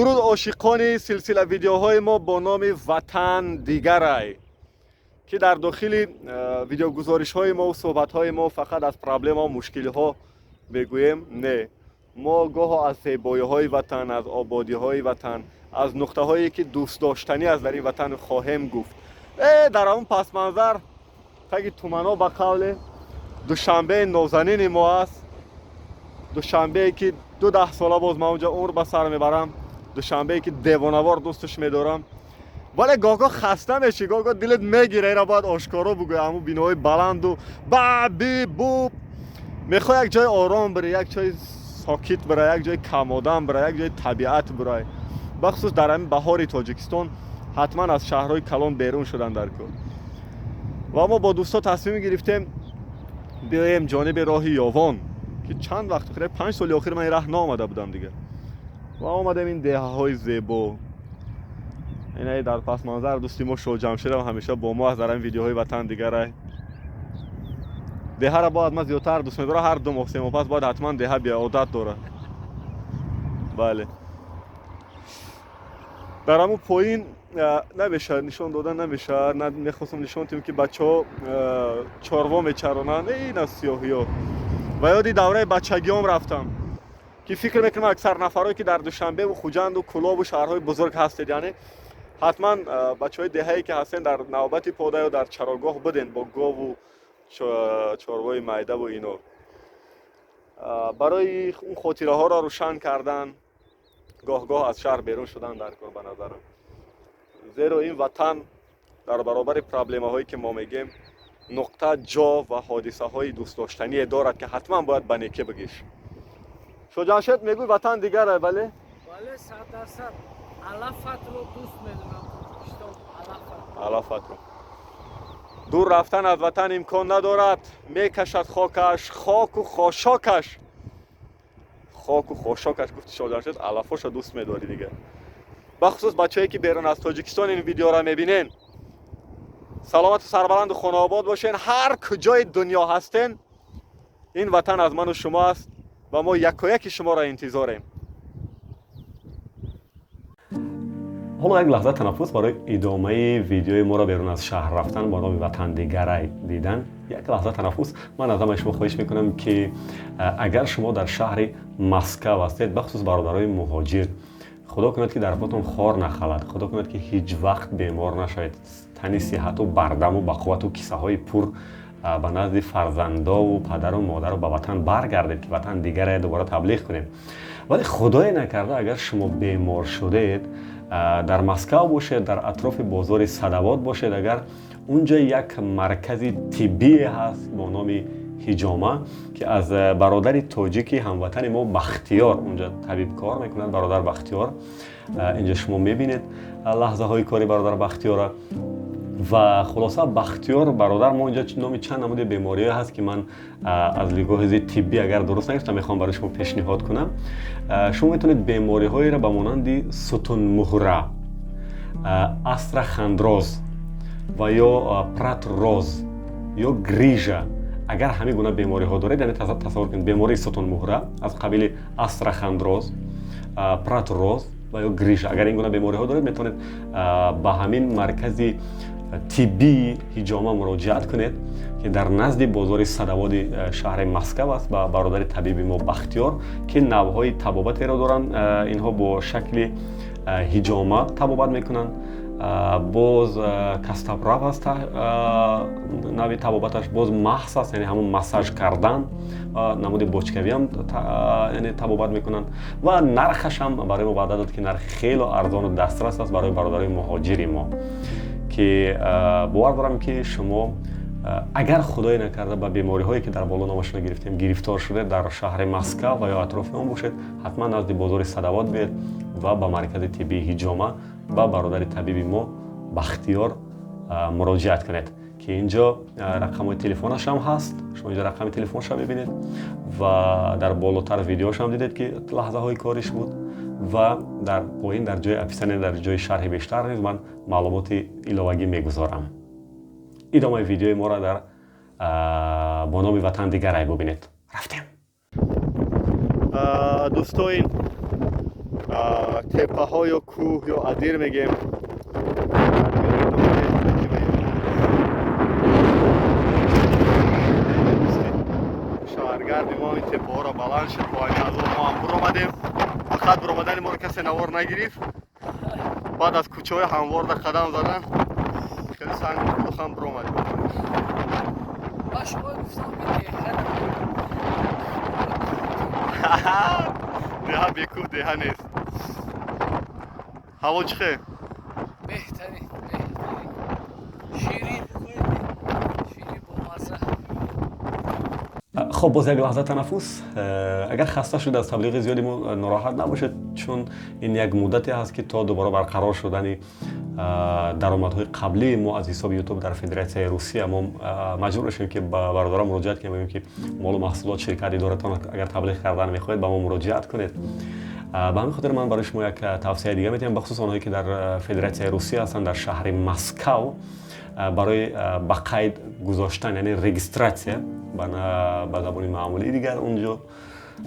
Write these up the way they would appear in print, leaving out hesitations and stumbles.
Дуруд, ошиқони силсила видеоҳои мо бо номи «Ватан дигарай», ки дар дохили видеогузоришҳои мо суҳбатҳои мо фақат аз проблемау мушкилиҳо мегӯем. Не, мо гоҳо аз зебоиҳои ватан, аз ободиҳои ватан, аз нуқтаҳое ки дӯстдоштанӣ аст дар ин ватан хоҳем гуфт. Дар ҳамон пасманзар, таги туманҳо, ба қавле, Душанбеи нозанини мо аст, Душанбее ки 12 сола боз ман онҷо умр ба сар мебарам, Душанбее ки девонавор дӯсташ медорам. Вале гоҳ-гоҳ хаста мешӣ, гоҳ-гоҳ дилат мегира, ира бояд ошкоро бугӯй. Ҳамун биноҳои баланду ба би бу мехоҳ як ҷои ором бирӣ, як ҷои сокит бира, як ҷои камодам бира, як ҷои табиат бирай. Бахусус дар ҳамин баҳори Тоҷикистон ҳатман аз шаҳрҳои калон берун шудан дар кор. Ва мо бо дӯстҳо тасмим гирифтем биёем ҷониби роҳи Ёвон, ки чанд вақт, 5 соли охир ман ин раҳ наомада будам дигар. Ва омадем ин деҳаҳои зебо. Инаи дар пасманзар дӯсти мо Шоҳҷамшедам ҳамеша бо мо аст дар ҳамин видеоҳои «Ватан дигарай». Деҳаро бояд ман зиёдтар дӯст медорам. Ҳар 2 моҳ, 3 моҳ пас бояд ҳатман деҳа бия, одат дорад. Бале, дар ҳамун поин намешавад, нишон додан намешавад. Мехостам нишон диҳем, ки бачаҳо чорво мечаронанд. Ина сиёҳиё. Ва ёди давраи бачагиём рафтам, ки фикр мекунам, аксар нафарое ки дар Душанбеву Хуҷанду Кӯлобу шаҳрҳои бузург ҳастед, яъне ҳатман бачаҳои деҳае ки ҳастен, дар навбати пода ё дар чарогоҳ буден бо гову чорвои майдаву ино. Барои он хотираҳоро рӯшан кардан гоҳ-гоҳ аз шаҳр берун шудан дар кор, ба назарам, зеро ин ватан дар баробари проблемаҳое ки мо мегем, нуқта, ҷо ва ҳодисаҳои дӯстдоштание дорад, ки ҳатман бояд ба некӣ бигиш. Шоҳҷамшед, мегӯй, ватан дигарай, бале? Бале, 100%. Алафатро дӯст медорам, Тоҷикистон, алафат. Алафатро. Дур рафтан аз ватан имкон надорад, мекашад хокаш, хоку хошокаш, хоку хошокаш. Гуфти, Шоҳҷамшед, алафоша дӯст медорӣ дигар. Бахусус бачаҳое ки берун аз Тоҷикистон ин видеоро мебинен, саломату сарбаланду хонаобод бошен. Ҳар куҷои дунё ҳастен, ин ватан аз ману шумо аст ва мо якояки шуморо интизорем. Ҳоло як лаҳза танаффус барои идомаи видеои моро берун аз шаҳр рафтан бо номи «Ватан дигарай» дидан. Як лаҳза танаффус. Ман аз ҳамаи шумо хоҳиш мекунам, ки агар шумо дар шаҳри Москав ҳастед, бахусус бародарои муҳоҷир, худо кунад, ки дар потон хор нахалад, худо кунад, ки ҳеҷ вақт бемор нашавед, тани сиҳату бардаму бақуввату кисаҳои пур ба назди фарзандову падару модару ба ватан баргардед, ки ватан дигаре дубора таблиғ кунем. Вале худое накарда, агар шумо бемор шудед, дар Москав бошед, дар атрофи бозори Садовод бошед, агар унҷа як маркази тиббие ҳаст бо номи «Ҳиҷома», ки аз бародари тоҷики ҳамватани мо Бахтиёр унҷа табиб кор мекунад, бародар Бахтиёр. Инҷа шумо мебинед лаҳзаҳои кори бародар Бахтиёра. Ва хулоса, Бахтиёр бародар мо инҷа номи чанд намуди бемориҳое ҳаст, ки ман аз нигоҳи тиббӣ агар дуруст нагирифтам, мехоҳам барои шумо пешниҳод кунам. Шумо метавонед бемориҳоеро ба монанди сутунмуҳра, астрахондроз ва ё протроз ё грижа, агар ҳамин гуна бемориҳо доред, яъне тасаввур кунед, бемории сутунмуҳра аз қабили астрахондроз, протроз ва ё грижа, агар ин гуна бемориҳо доред, метавонед ба ҳамин маркази тиббии «Ҳиҷома» муроҷиат кунед, ки дар назди бозори Садоводи шаҳри Москав аст, ба бародари табиби мо Бахтиёр, ки навъҳои табобатеро доранд. Инҳо бо шакли ҳиҷома табобат мекунанд. Боз костоправ аст нави табобаташ, боз маҳс аст, яъне ҳамон массаж кардан, намуди бочкавиам, яъне табобат мекунанд. Ва нархаш ҳам барои мо ваъда дод, ки нарх хело арзону дастрас аст барои бародарои муҳоҷири мо, ки бовар дорам, ки шумо агар худое накарда ба бемориҳое, ки дар боло номашона гирифтем, гирифтор шуда, дар шаҳри Москав ва ё атрофи он бошед, ҳатман назди бозори Садовод биед ва ба маркази тиббии «Ҳиҷома», ба бародари табиби мо Бахтиёр муроҷиат кунед, ки инҷо рақамҳои телефонашам ҳаст. Шумо инҷо рақами телефонша мебинед ва дар болотар видеошам дидед, ки лаҳзаҳои кориш буд. Ва дар поин, дар ҷои описание, дар ҷои шарҳи бештар низ ман маълумоти иловагӣ мегузорам. Идомаи видеои моро дар бо номи «Ватан дигарай» бубинед. Рафтем. Дӯстоин. Теппаҳо ё кӯҳ ё адир мегем. Шаҳргарди мо ин теппаҳоро баланд шуд, бо ҳамин азоб мо ҳам буромадем. Фақат буромадани моро касе навор нагирифт. Баъд аз кӯчаҳои ҳамворда қадам задан хеле сангу кулухам буромадем. Ба шумо гуфтам, ки деҳа Деҳа бекӯҳ деҳа нест. Ҳаво чӣ хел? Беҳтарин, беҳтарин, ширин, ширин, бомазза. Хоб, боз як лаҳза танаффус. Агар хаста шуд аз таблиғи зиёди мо, нороҳат набошед, чун ин як муддате ҳаст, ки то дубора барқарор шудани даромадҳои қаблии мо аз ҳисоби Ютуб дар Федератсияи Русия, мо маҷбур мешавем, ки ба бародарон муроҷиат кунем, бигӯем, ки молу маҳсулот, ширкат идоратон агар таблиғ кардан мехоҳед, ба мо муроҷиат кунед. Ба ҳамин хотир ман барои шумо як тавсияи дига метиҳам, бахусус онҳое, ки дар Федератсияи Русия ҳастанд, дар шаҳри Москав. Барои ба қайд гузоштан, яъне регистрация ба забони маъмулии дигар, унҷо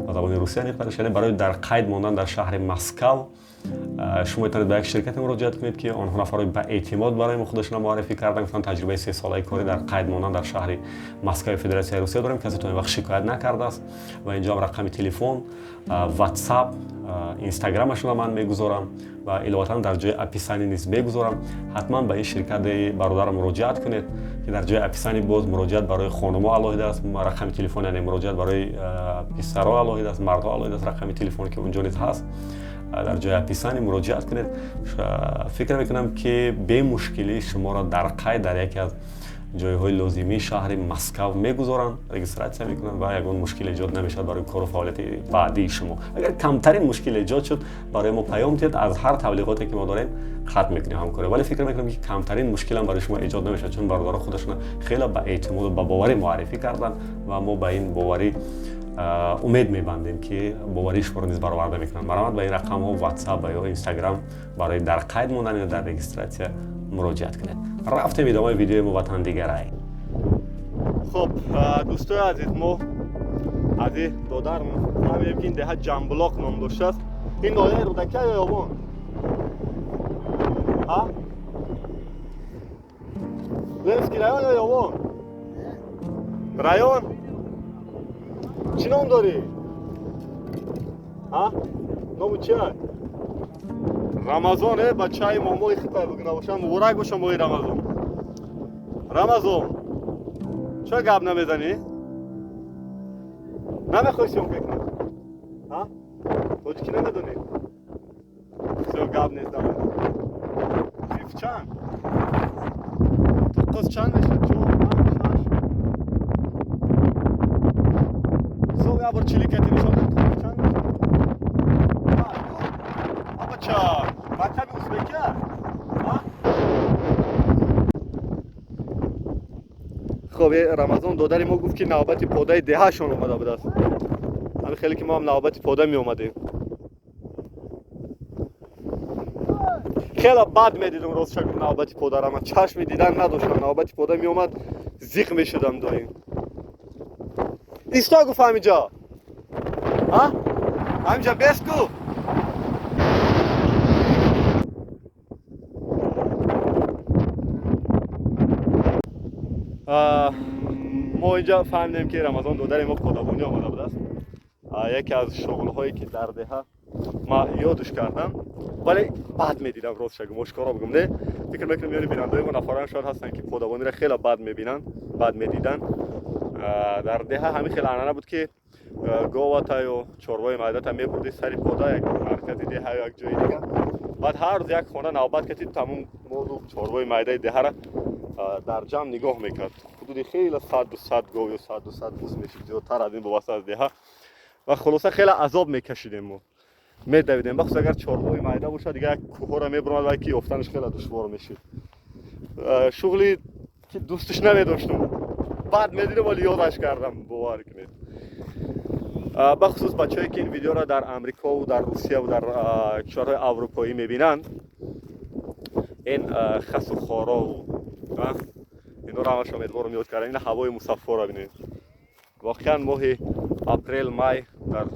ба забони русия аниқтараш, яъне барои дар қайд мондан дар шаҳри Москав, шумо метавонед ба як ширкате муроҷиат кунед, ки онҳо нафарҳои ба эътимод барои мо худашонро муаррифӣ кардан. Гуфтан, таҷрибаи 3-солаи корӣ дар қайд мондан дар шаҳри Москави Федератсияи Русия дорем, касе то ин вақт шикоят накардааст. Ва инҷо ҳам рақами телефон, Ватсап, Инстаграмашонро ман мегузорам ва иловатан дар ҷои описание низ мегузорам. Ҳатман ба ин ширкати бародар муроҷиат кунед, ки дар ҷои описание боз муроҷиат барои хонумо алоҳида аст рақами телефон, яъне муроҷиат барои писаро алоҳида аст, мардҳо алоҳида аст рақами телефон, ки унҷо низ ҳаст. Дар ҷои описание муроҷиат кунед. Фикр мекунам, ки бемушкилӣ шуморо дар қайд дар яке аз ҷойҳои лозимии шаҳри Москав мегузоранд, регистрация мекунанд ва ягон мушкил эҷод намешавад барои кору фаъолияти баъдии шумо. Агар камтарин мушкил эҷод шуд, барои мо паём диҳед, аз ҳар таблиғоте, ки мо дорем, қатъ мекунем ҳамкорӣ. Вале фикр мекунам, ки камтарин мушкилам барои шумо эҷод намешавад, чун бародаро худашона хеле ба эътимоду ба боварӣ муаррифӣ карданд ва мо ба ин боварӣ умед мебандем, ки боварии шуморо низ бароварда мекунанд. Марҳамат, ба ин рақамҳо, Ватсап ва ё Инстаграм, барои дар қайд мондан ё дар регистрация муроҷиат кунед. Рафтем идомаи видеои мо, Ватан дигарай. Хуб, дӯстои азиз, мо аз ин додар фаҳмидем, ки ин деҳа Ҷамбулоқ ном доштааст. Ин ноҳияи Рӯдакия ё Ёвон? А, Ленинский район ё Ёвон район? Чӣ ном дорӣ? А, ному чи? Рамазон. Э, бачаи момои хитай бугу набошам. Муборак боша моҳи Рамазон. Рамазон, чо гап намезанӣ? Намехоҳӣ съёмка кунӣ? А, тоҷикӣ намедонӣ? Всё, гап нест, давай. Сиф чанд? Тоққоз чанд мешад? Чор, панҷ, шаш? Ҳисоб як бор чили кати нишон дод. Чанд мешад? Бача мактаби узбекия. Хоб, Рамазон додари мо гуфт, ки навбати подаи деҳашон омада будааст. Ҳамин хеле ки мо ҳам навбати пода меомадем. Хеле бад медидам, ростша гуфт, навбати подара ман чашми дидан надоштам. Навбати пода меомад, зиқ мешудам доим. Исто, гуфт, ҳаминҷо, ҳаминҷа бес, гуфт. Мо инҷа фаҳмидем, ки Рамазон додари мо подабонӣ омада будааст. Яке аз шуғлҳое, ки дар деҳа ма ёдш кардам, вале бад медидам, ростша гум, ошкоро бигум. Не, фикр мекунам, миёни бинандаҳои мо нафаран шояд ҳастанд, ки подабониро хеле бад мебинанд, бад медиданд. Дар деҳа ҳамин хеле анъана буд, ки говата ё чорвои майдата мебурдӣ сари пода, як маркази деҳа ё як ҷои дигар. Баъд ҳар рӯз як хона навбат катид, тамом молу чорвои майдаи деҳара дар ҷамъ нигоҳ мекард. Ҳудуди хеле саду сад гов ё саду сад буз мешид, зиёдтар аз ин, вобаста аз деҳа. Ва хулоса, хеле азоб мекашидем, мо медавидем, бахусус агар чорвои майда бошад, дигар як кӯҳҳоро мебуромад ва ки ёфтанаш хеле душвор мешид. Шуғли ки дӯстш намедоштум, бад медидам, вале ёдаш кардам, бовар кунед. Бахусус бачаҳое, ки ин видеоро дар Амрикову дар Русияву дар кишварҳои аврупоӣ мебинанд, ин хасу хорову инҳоро ҳамаш умедворам ёд кардан. Ин ҳавои мусаффоро бинед. Воқеан моҳи апрел, май дар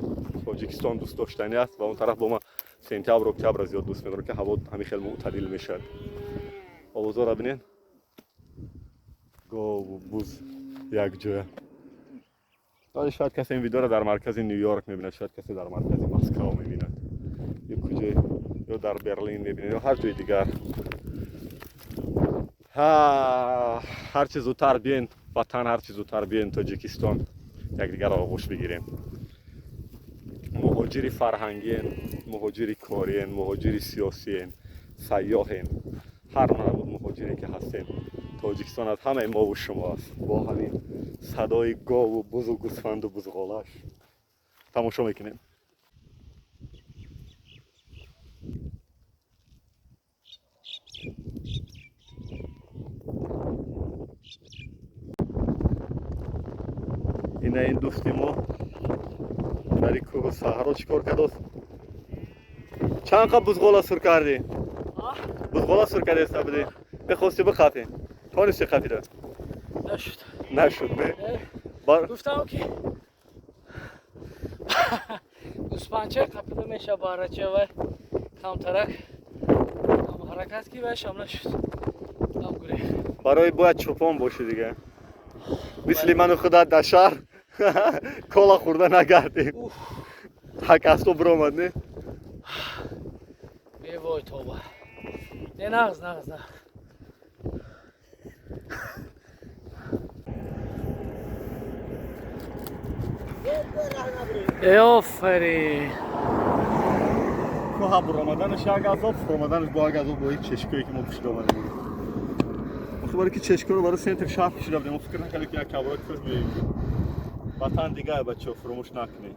Тоҷикистон дӯстдоштанӣ аст ва он тараф бо ма Сентябр, октябр зиёд дӯст медорам, ки ҳаво ҳамин хел мӯътадил мешавад. Овозҳоро бинед, гову буз якҷоя. Вале шояд касе ин видеоро дар маркази Ню-Йорк мебинад, шояд касе дар маркази Москва мебинад, ё куҷое, ё дар Берлин мебинад, ё ҳар ҷои дигар. Ҳарчи зудтар биёен ватан, ҳарчи зудтар биёен Тоҷикистон, якдигарро оғӯш бигирем. Муҳоҷири фарҳангиен, муҳоҷири кориен, муҳоҷири сиёсиен, сайёҳен, ҳар навъ муҳоҷире ки ҳастем, Тоҷикистон аз ҳамаи мову шумо аст. Бо ҳамин садои гову бузу гӯсфанду бузғолаш тамошо мекунем. Ина ин дӯсти мо дар ин кӯҳу саҳро чӣ кор кардааст? Чанд қа бузғола сур кардӣ? Бузғола сур кардаиста будӣ? Мехости биқафӣ, тонисти қафида? Нашуд. Нашуд, не? Гуфтам ки гӯсфандча қапида мешавад барача, вай камтарак ҳаракат ки вайшам нашуд. Барои бояд чӯпон бошӣ дига, мисли ману худат дар шаҳр кола хӯрда нагардем. Ҳак аз то биромад, не? Бевой тоба. Не, нағз, нағз, нағз. Э, офарин. Кӯҳа биромаданаш як азоб, фуромаданаш бо як азоб, бо ин чешкое ки мо пушида омадем. Охи барои ки чешкоро барои центри шаҳр пушида будем, мо фикр накардем ки як кабра кӯҳ биёем. Ватан дигар, бачаҳо, фуромӯш накунед.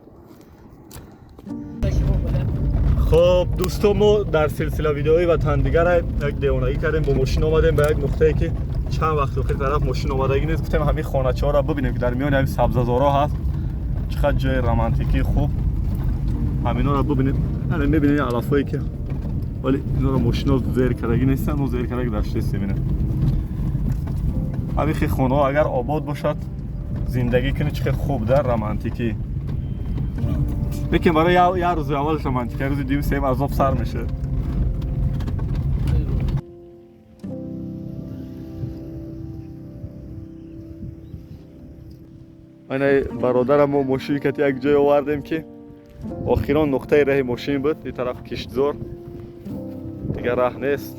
Хоб дӯсто, мо дар силсила видеои ватан дигар як девонагӣ кардем, бо мошин омадем ба як нуқтае ки чанд вақт охир тараф мошин омадагӣ нест. Гуфтем ҳамин хоначаҳоро бибинем, ки дар миёни ҳамин сабзазорҳо ҳаст. Чӣ қадр ҷои романтикии хуб. Ҳаминҳоро бибинем. Ана мебинем алафҳое ки вале инҳоро мошино зер кардагӣ нестанд, мо зер кардагӣ даштестем. Ина ҳамин хел хонаҳо агар обод бошад, зиндагӣ кунӣ чӣ хел хуб дар романтикӣ. Лекин барои як рӯзи аввалаш романтика, рӯзи дуюм сеюм азоб сар мешавад. Ана бародарам мо мошин кати як ҷой овардем, ки охирон нуқтаи раҳи мошин буд. Ин тараф киштзор, дигар раҳ нест.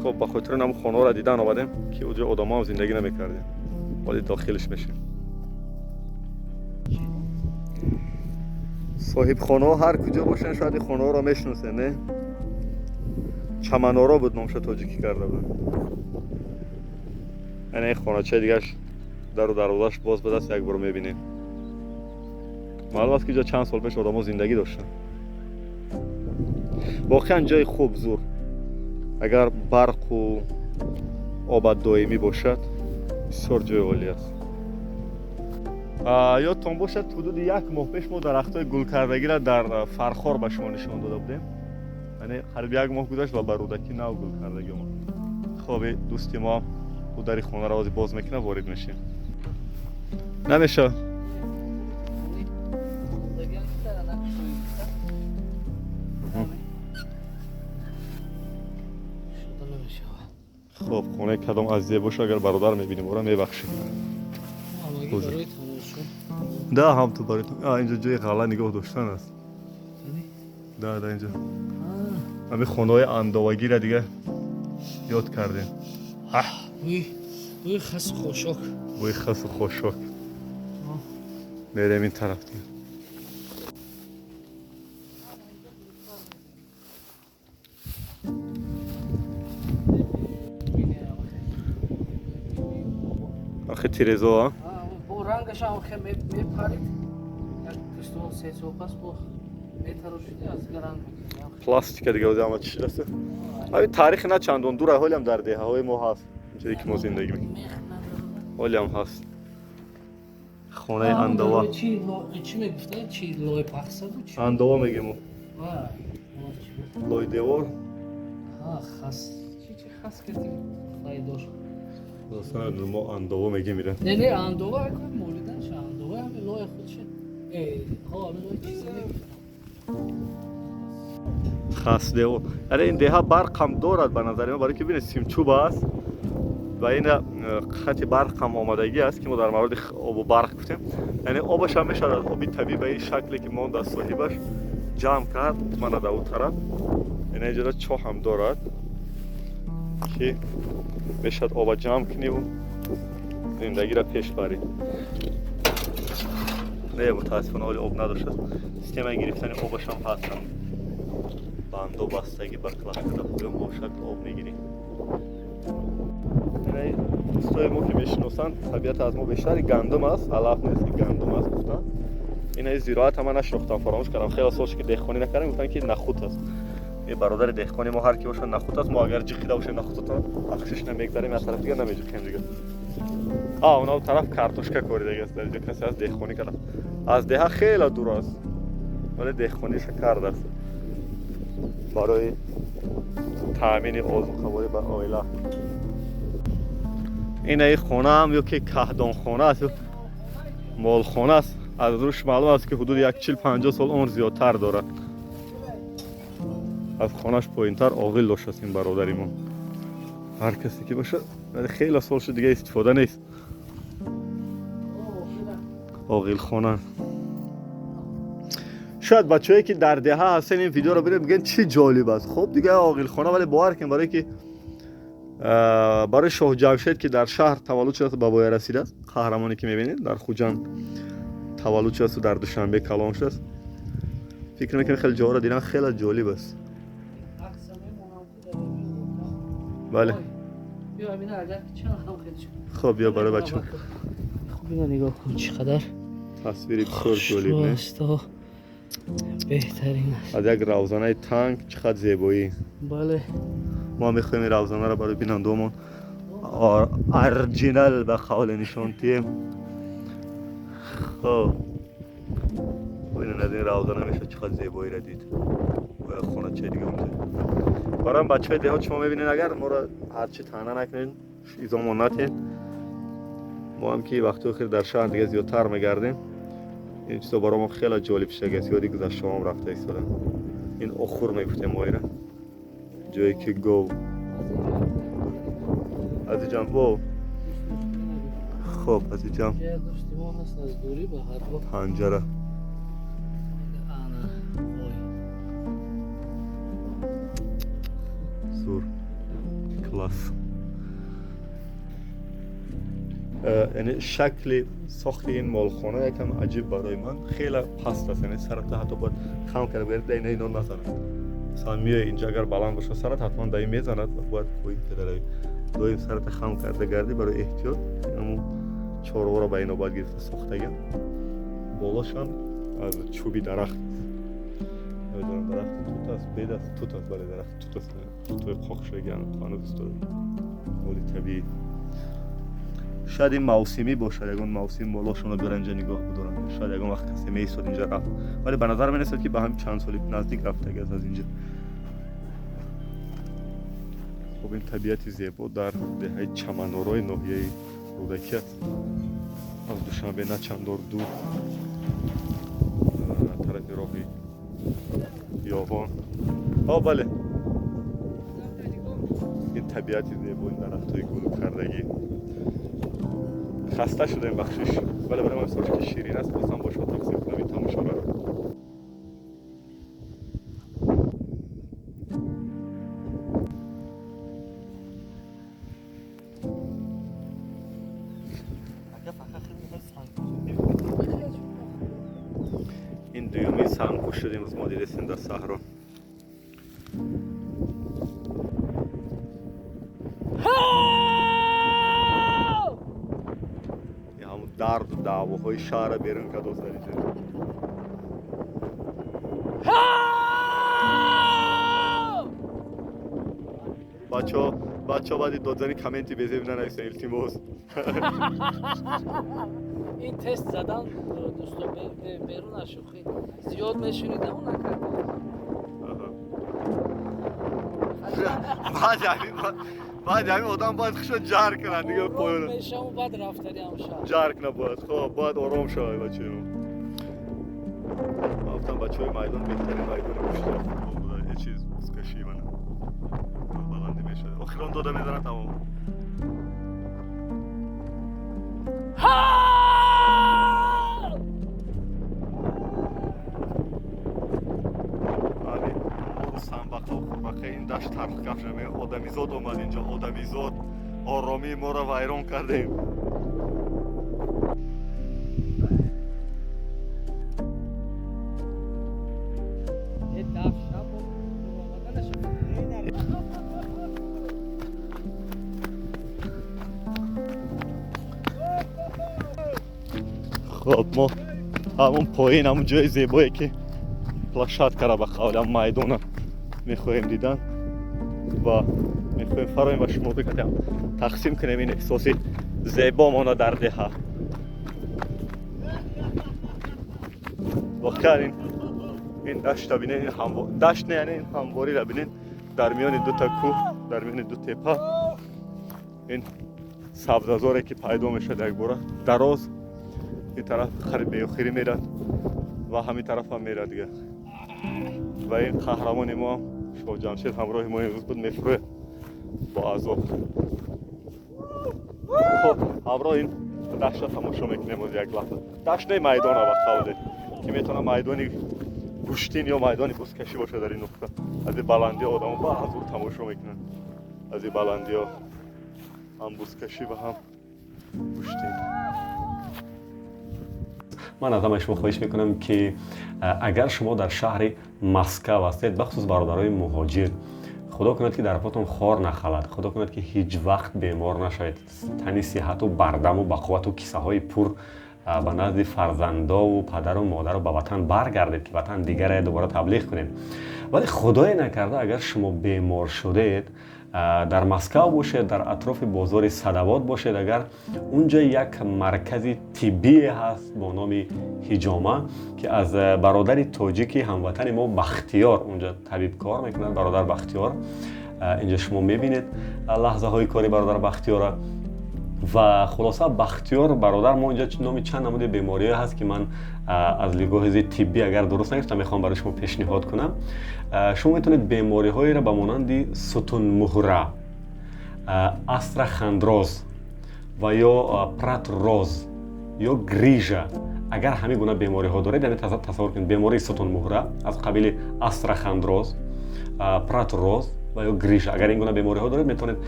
Хоб, ба хотири ҳамн хонаҳоро дидан омадем, ки оҷо одамоам зиндагӣ намекардем, вале дохилш мешем. Соҳибхонаҳо ҳар куҷо бошанд, шояд ин хонаҳоро мешиносед, не? Чаманоро буд номша, тоҷикӣ карда буд. Ана ин хоначаи дигараш дару дарвозааш боз будааст, як бор мебинем. Маълум аст, ки ҷо чанд сол пеш одамо зиндагӣ доштанд. Воқеан ҷои хуб, зур. Агар барқу обад доимӣ бошад, бисёр ҷои олӣ аст. Ёдтон бошад, ҳудуди як моҳ пеш мо дарахтҳои гулкардагиро дар Фархор ба шумо нишон дода будем. Яъне қариб як моҳ гузашт ва ба Рӯдакӣ нав гулкардагӣ омад. Хоб, дӯсти мо ӯ дари хонаро ози боз мекунад, ворид мешем. Намешавад? Хоб, хонаи кадом азизе боша, агар бародар мебинем, ора мебахшем. Да, ҳам ту барои инҷо ҷои ғалла нигоҳ доштан аст. Да, да, инҷо ҳамин хонаҳои андовагиро дига ёд кардем. Бӯи хасу хошок. Бӯи хасу хошок. Мерем ин тараф дига. Ахи тирезо, а? Бо рангаш ҳам хе мепарид. Як ду сол, се сол пас бо метарошиди, аз дига ранг мекунад. Пластика дига ози ҳама чӣ шудааст? Ҳамин таърихи на чандон дур, ҳолиам дар деҳаҳои мо ҳаст, ҷое ки мо зиндагӣ мекунем. Ҳолиам ҳаст. Хонаи андова. Чӣ мегуфтанд? Чи лои пахса буд? Андова мегем. Лои девор. Хас. Чи хас кардӣ? Лои дошт. Достон, мо андова мегем ира. Не, не, андова як молиданша, андова ҳамин лои худша. Хасдево. Яъне ин деҳа барқ ҳам дорад ба назари ман, барои ки бинед симчӯб аст ва ин хати барқ ҳам омадагӣ аст, ки мо дар мавриди обу барқ гуфтем. Яъне обаш ҳам мешавад аз оби табиӣ ба ин шакле ки монд аз соҳибаш ҷамъ кард. Мана дар ӯ тараф ина инҷода чоҳ ҳам дорад, ки мешавад оба ҷамъ куниву зиндагиро пеш барӣ. Не, мутаассифона ҳоли об надоштааст. Системаи гирифтани обаш ҳам ҳастам. Бандо бастагӣ ба кластера поён бошад, об мегирӣ. Дӯстои мо ки мешиносанд табиат аз мо бештар, гандум аст, алаф нест, гандум аст гуфтанд. Ина зироат ҳама нашинохтам, фаромӯш кардам. Хеле сол шуд ки деҳқонӣ накардем, гуфтанд ки нахут аст. Ин бародари деҳқони мо ҳар ки бошад нахут аст. Мо агар ҷиқида бошем нахутатон бахшиш намегзарем, аз тараф дигар намеҷиқем дигар. Она тараф картошка коридаги аст, дар инҷо касе аст деҳқонӣ карда. Аз деҳа хеле дур аст, вале деҳқониша кардааст барои таъмини озуқаворӣ ба оила. Ина хонаам ё ки каҳдонхона аст, молхона аст. Аз рӯш маълум аст, ки ҳудуди як 40-50 сол умр зиёдтар дорад. Аз хонаш поинтар оғил доштааст ин бародари мо. Ҳар касе ки бошад, вале хеле сол шуд дига истифода нест. Оғилхона. Шояд бачаҳое ки дар деҳа ҳастен ин видеоро бинед, мегӯянд чӣ ҷолиб аст. Хуб, дига оғилхона, вале бовар кунед, барое ки барои шоҳ Ҷамшед, ки дар шаҳр таваллуд шудааст, ба воя расидааст, қаҳрамоне ки мебинед дар Хуҷанд таваллуд шудааст, дар Душанбе калон шудааст. Фикр мекунем хеле ҷоҳоро дидан хеле ҷолиб аст. Бале. Хуб, биё барои бачаҳо. Хуб, ино нигоҳ кун, чӣ қадар тасвири бисёр ҷолиб, не? Беҳтарин аст. Аз як равзанаи танг чӣ қадр зебоӣ. Бале. Мо мехоҳем ин равзанаро барои бинандаомон оригинал ба қавле нишон диҳем. Хуб, бинед аз ин равзана мешавад чӣ қадр зебоиро дид. Бояд хоначаи дига онҷо. Барои бачаҳои деҳот шумо мебинед, агар моро ҳарчи таъна накунед, изомон натиҳед. Мо ҳам ки вақтҳои охир дар шаҳр дига зиёдтар мегардем, ин чизо барои мо хеле ҷолиб шудагиаст. Ёди гузаштаҳоам рафта истода. Ин охур мегуфтем мо ира, ҷое ки гов аз иҷам во. Хоб, аз иҷам панҷара. Зур, класс. Яъне шакли сохти ин молхона якам аҷиб барои ман, хеле паст аст. Яъне сарата ҳатто бояд хам карда бигард, ина ино назанад. Масалан меои инҷа, агар баланд бошад сарат, ҳатман даи мезанад ва бояд поин карда равӣ. Доим сарата хам карда гардӣ барои эҳтиёт. Ҳамун чорворо ба ино бояд гирифта сохтагиам. Болошам аз чӯби дарахт. Намедонам дарахти тут аст, бед аст, тут аст, бале дарахти тут аст. Тутои қоқшаги ҳанӯз истода. Моли табиӣ. Шояд ин мавсимӣ бошад, ягон мавсим молошонро биёран инҷа нигоҳ бидоранд. Шояд ягон вақт касе меистод инҷа рафт, вале ба назар мерасад, ки ба ҳам чанд соли наздик рафтаги аст аз инҷа. Хуб, ин табиати зебо дар деҳаи Чаманорои ноҳияи Рӯдакӣ аст. Аз Душанбе на чандор дур, тарафи роҳи Ёвон. Бале, ин табиати зебо, ин дарахтҳои гулу кардагӣ. Хаста шудем, бахшиш, вале барои ман бисёр ки ширин аст, хостам бо шумо тақсим кунам ин тамошоро. Ин дуюмин сангпӯш шуд имрӯз мо дидестем дар саҳро. Ҳамун дарду даъвоҳои шаҳрро берун кардост дар инҷо. Бачаҳо баъди додзани комменти безеб нанависен, илтимос. Ин тест задан дӯсто берун аз шӯхӣ зиёд мешунидаму накардам. Баъди ҳамин одам бояд хушо ҷар кунад дига поён. Мешаву баъд рафтариам шаҳр. Ҷар кунад бояд. Хоб, бояд ором шавад бачаҳо. Ман гуфтам, бачаҳои, майдон беҳтарин майдони гӯштии футбол буда. Ҳеҷ чиз, бузкашӣ, мана баландӣ мешавад, охирон дода мезанад, тамом. Ҳамин мору самбақау хурбақаи ин дашт тархкаф шуда, мегӯяд: «Одамизод омад инҷо, одамизод, оромии моро вайрон кардем». Е дафша бо омада нашуд. Хоб, мо ҳамон поин, ҳамон ҷои зебое ки площадкара, ба қавли ҳам майдона мехоҳем дидан ва мехоҳем фароем ва шумо бикатем, тақсим кунем ин эҳсоси зебомона дар деҳа. Воқеан ин дашта бинед, ин дашт не, яъне ин ҳамвориро бинед, дар миёни дута кӯҳ, дар миёни ду тепа, ин сабзазоре ки пайдо мешавад, якбора дароз ин тараф қариб беохирӣ мерад ва ҳамин тараф ҳам мерад дига. Ва ин қаҳрамони мо Шоҳ Ҷамшед ҳамроҳи мо имрӯз буд, мефурӯяд бо азоб. Хоб, ҳамроҳ ин дашта тамошо мекунем. Оз як лаҳза дашт не, майдона, ба қавле ки метавона майдони гӯштин ё майдони бузкашӣ бошад. Дар ин нуқта аз ин баландиҳо одамо ба ҳазур тамошо мекунанд, аз ин баландиҳо ҳам бузкашӣ ва ҳам гӯштин. Ман аз ҳамаи шумо хоҳиш мекунам, ки агар шумо дар шаҳри Москав ҳастед, бахусус бародарои муҳоҷир, худо кунад, ки дар потон хор нахалад, худо кунад, ки ҳеҷ вақт бемор нашавед, тани сиҳату бардаму бақуввату кисаҳои пур ба назди фарзандову падару модару ба ватан баргардед, ки ватан дигаре дубора таблиғ кунед. Вале худое накарда, агар шумо бемор шудед, дар Москав бошед, дар атрофи бозори Садовод бошед, агар унҷа як маркази тиббие ҳаст бо номи Ҳиҷома, ки аз бародари тоҷики ҳамватани мо Бахтиёр унҷа табиб кор мекунад. Бародар Бахтиёр, инҷа шумо мебинед лаҳзаҳои кори бародар Бахтиёра. Ва хулоса, Бахтиёр бародар мо инҷа номи чанд намуди бемориҳое ҳаст, ки ман аз нигоҳи тиббӣ агар дуруст нагирифтам, мехоҳам барои шумо пешниҳод кунам. Шумо метавонед бемориҳоеро ба монанди сутунмуҳра, астрахондроз ва ё протрез ё грижа, агар ҳамин гуна бемориҳо доред, яъне тасаввур кунед, бемории сутунмуҳра аз қабили астрахондроз, протрез ва ё грижа, агар ин гуна бемориҳо доред, метавонед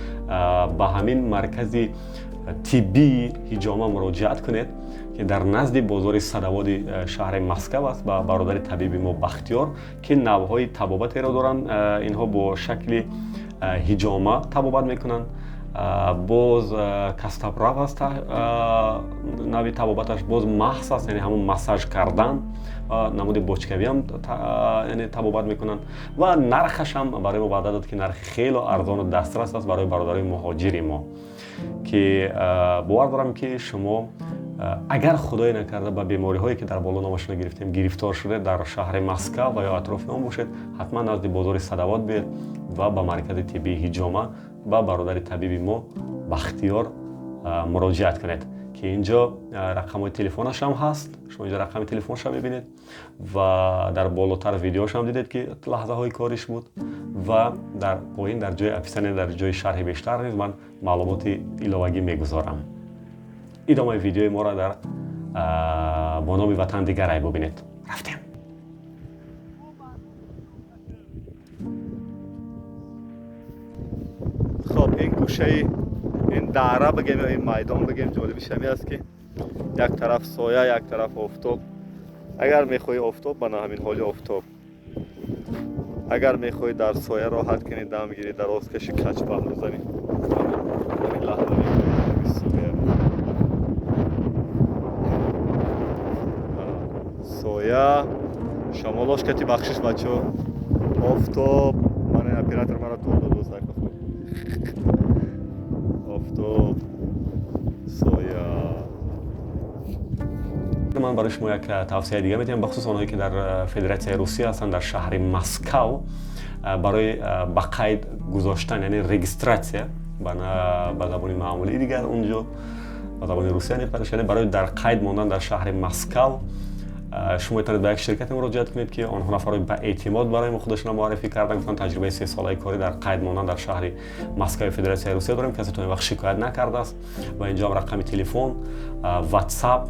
ба ҳамин маркази тиббии Ҳиҷома муроҷиат кунед, ки дар назди бозори Садоводи шаҳри Москав аст, ба бародари табиби мо Бахтиёр, ки навъҳои табобатеро доранд. Инҳо бо шакли ҳиҷома табобат мекунанд. Боз костоправ аст нави табобаташ, боз маҳс аст, яъне ҳамон массаж кардан, намуди бочкавиам, яъне табобат мекунанд. Ва нархаш ҳам барои мо ваъда дод, ки нархи хело арзону дастрас аст барои бародарои муҳоҷири мо, ки бовар дорам, ки шумо агар худое накарда ба бемориҳое, ки дар боло номашона гирифтем, гирифтор шуда, дар шаҳри Москав ва ё атрофи он бошед, ҳатман назди бозори Садовод биед ва ба маркази тиббии Ҳиҷома, ба бародари табиби мо Бахтиёр муроҷиат кунед, ки инҷо рақамҳои телефонашам ҳаст. Шумо инҷо рақами телефонша мебинед ва дар болотар видеошам дидед, ки лаҳзаҳои кориш буд. Ва дар поин, дар ҷои описание, дар ҷои шарҳи бештар низ ман маълумоти иловагӣ мегузорам. Идомаи видеои моро дар бо номи «Ватан дигарай» бубинед. Рафтем. Хоб, ин гӯшаи ин дара бигем ё ин майдон бигем, ҷолибиш ҳамин аст, ки як тараф соя, як тараф офтоб. Агар мехоҳӣ офтоб, мана ҳамин ҳоли офтоб, агар мехоҳӣ дар соя роҳат кунӣ, дам гирӣ, дароз кашӣ, кач паҳлӯ занӣ, ҳамин лаҳза мехоҳӣ соя, соя, шамолош кати, бахшиш, бачо, офтоб. Ман оператор мара тол дод. Офтоб, соя. Ман барои шумо як тавсияи дига медиҳам, бахусус онҳое, ки дар Федератсияи Русия ҳастанд, дар шаҳри Москав, барои ба қайд гузоштан, яъне регистрация ба забони маъмулии дигар, унҷо ба забони русия яъне барои дар қайд мондан дар шаҳри Москав. Шумо метавонед ба як ширкате муроҷиат кунед, ки онҳо нафарҳои ба эътимод барои мо худашонро муаррифӣ кардан, гуфтанд таҷрибаи 3 солаи корӣ дар қайд мондан дар шаҳри Москваи Федератсияи Русия дорем, касе то ин вақт шикоят накардааст. Ва инҷо ҳам рақами телефон, WhatsApp,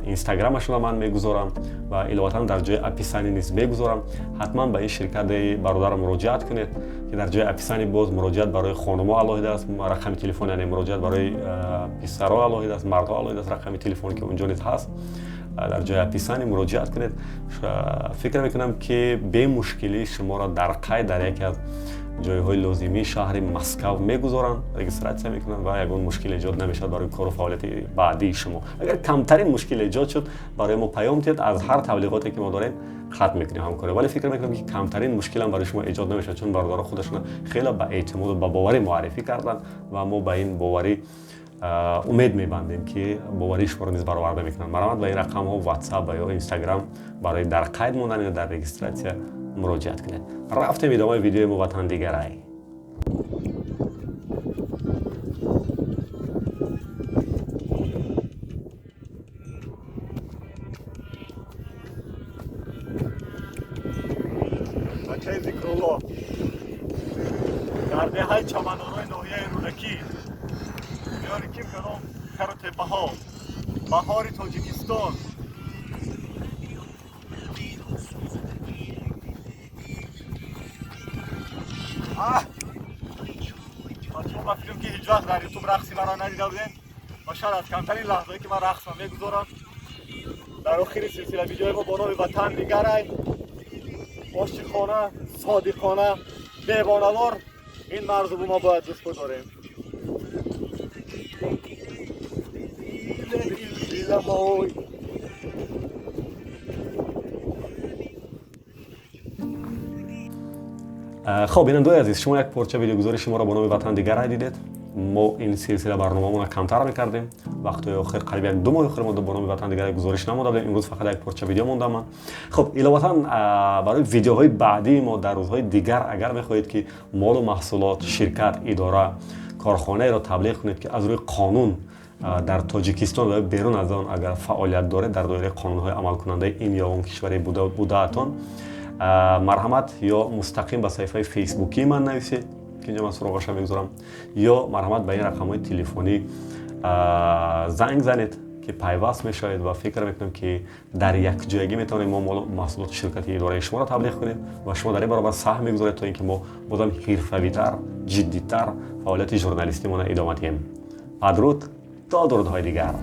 инстаграмашонро ман мегузорам ва иловатан дар ҷои описание низ мегузорам. Ҳатман ба ин ширкати бародарам муроҷиат кунед, ки дар ҷои описание боз муроҷиат барои хонумо алоҳида аст рақами телефон, яъне муроҷиат барои писаро алоҳида аст, мардҳо алоҳида аст рақами телефон, ки унҷо низ ҳаст. Дар ҷои описание муроҷиат кунед. Фикр мекунам, ки бемушкилӣ шуморо дар қайд дар яке аз ҷойҳои лозимии шаҳри Москав мегузоранд, регистрация мекунанд ва ягон мушкил эҷод намешавад барои кору фаъолияти баъдии шумо. Агар камтарин мушкил эҷод шуд, барои мо паём диҳед, аз ҳар таблиғоте ки мо дорем қатъ мекунем ҳамкорӣ. Вале фикр мекунам, ки камтарин мушкилам барои шумо эҷод намешавад, чун бародаро худашона хеле ба эътимоду ба боварӣ муаррифӣ карданд ва мо ба ин боварӣ умед мебандем, ки боварии шуморо низ бароварда мекунанд. Марҳамат, ба ин рақамҳо WhatsApp ва ё Instagram барои дар қайд мондан ё дар регистрация муроҷиат кунед. Рафтем идомаи видеои мо «Ватан дигарай». Бачаи Зикрулло дар деҳаи Чаманорои ноҳияи Рӯдакӣ, миёни ким кадом кару теппаҳо, баҳори Тоҷикистон. Бачаҳо, ба фикрам, ки ҳеҷ вақт дар Ютуб рақси маро надида будем ва шояд аз камтарин лаҳзае, ки ман рақсро мегузорам дар охири силсила видеои мо бо номи «Ватан дигарай», ошиқона, содиқона, девонавор ин марзу бума бояд дӯст бидорем. Диламой. Хоб, бинандои азиз, шумо як порча видеогузориши моро бо номи «Ватан дигарай» дидед. Мо ин силсила барномаамонро камтар мекардем вақтҳои охир, қариб як 2 моҳи охир мо бо номи «Ватан дигарай» гузориш намода будем. Имрӯз фақат як порча видео мондам ман. Хоб, иловатан барои видеоҳои баъдии мо дар рӯзҳои дигар, агар мехоҳед, ки молу маҳсулот, ширкат, идора, корхонаеро таблиғ кунед, ки аз рӯи қонун дар Тоҷикистон ва берун аз он агар фаъолият доред, дар доираи қонунҳои амалкунандаи ин ё он кишваре будаатон, марҳамат, ё мустақим ба саҳифаи фейсбукии ман нависед, ки инҷо ман суроғаша мегузорам, ё марҳамат, ба ин рақамҳои телефонӣ занг занед, ки пайваст мешавед. Ва фикр мекунам, ки дар якҷоягӣ метавонем мо молу маҳсулоти ширкати идораи шуморо таблиғ кунем ва шумо дар ин баробар саҳм мегузоред, то ин ки мо бозам ҳирфавитар, ҷиддитар фаъолияти журналистимонро идома диҳем. Падруд, то дурудҳои дигар.